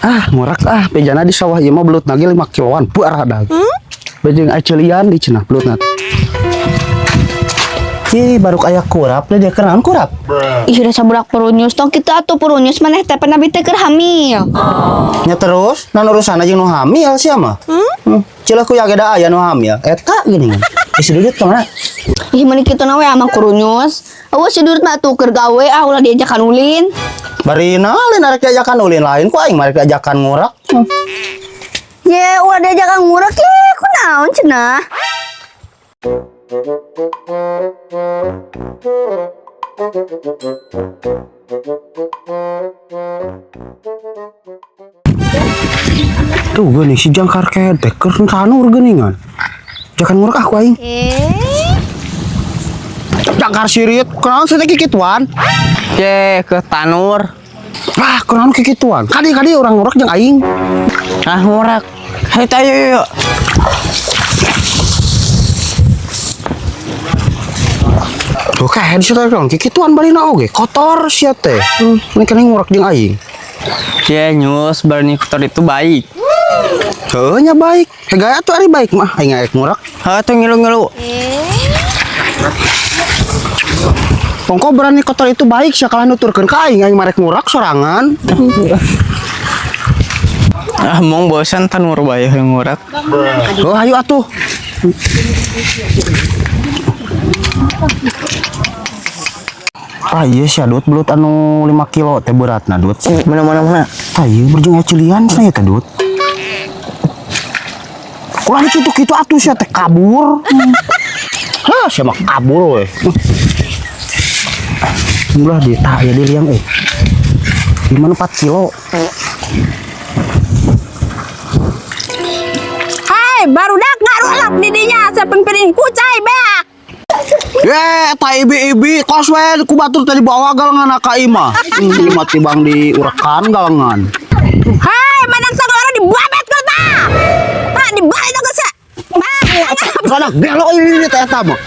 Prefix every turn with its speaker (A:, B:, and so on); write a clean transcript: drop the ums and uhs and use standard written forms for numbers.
A: Ah, ngurak ah, bejana di sawah ieu mah belut nage 5 kiloan baradag. Bejeng acelian di cenah belutna. Ih, baru aya kurap deh dia kenaon kurap.
B: Ih, udah sabudak purunyus tong kitu atuh purunyus maneh teh pan abi teh keur hamil.
A: Nya terus, nan urusan aja nu hamil sia mah. Hmm? Cilah ku yage da aya nu hamil. Eta gini kan. Ih, si Dudut kemana?
B: Ih, meni kitu na we amang kurunyus. Awas si Dudut mah atuh keur gawe ah ulah diajakan ulin.
A: Barina lain arek diajakan ulin lain ku aing mah arek diajakan ngurak.
B: Ye, ulah diajakan ngurak ye, kunaon cenah?
A: Tuh geuning si jangkar kedek keur tanur geuningan. Jakan ngurak ah ku aing. Jangkar sirit, kunaon sih teh kikituan?
C: Ye, ke tanur.
A: Ah, kunaon kikituan? Kadi-kadi orang ngurak jeung aing.
C: Ah, ngurak. Hayo tayo yuk.
A: Tuh kayak di situ dong, kikituan barina oge, kotor sia teh. Ini kena ngurak jeung aing.
C: Ye, nyus berani kotor itu baik.
A: Heuh nya baik. Hegaya atuh ari baik mah aing arek ngurak.
C: Ha, tuh ngilu-ngilu.
A: Pongko berani kotor itu baik sia kalah nuturkeun ka aing, aing marek ngurak sorangan.
C: Ah, mong bosan tanur bae yang ngurak.
A: Oh, ayo atuh. Ah iya sih Dut, belut anu 5 kilo teh beratna Dut.
C: Mana mana mana.
A: Ah iya berjung cilian cenah teh Dut. Ulah kitu-kitu atuh sia teh kabur. Hah, sia mah kabur we. Ulah di tah ya di liang eh. Gimana 4 kilo?
D: Hai, barudak ngarulap di dinya sapen piring kucai beak.
A: Ye, eta ibi-ibi kos we ku batur tadi bawa galengan ka imah. Mah tibang di urekan galengan.
D: Hai, menang sagala dibabet kau ta. Ta dibalik ke sa.
A: Sana belok ini teh eta mah.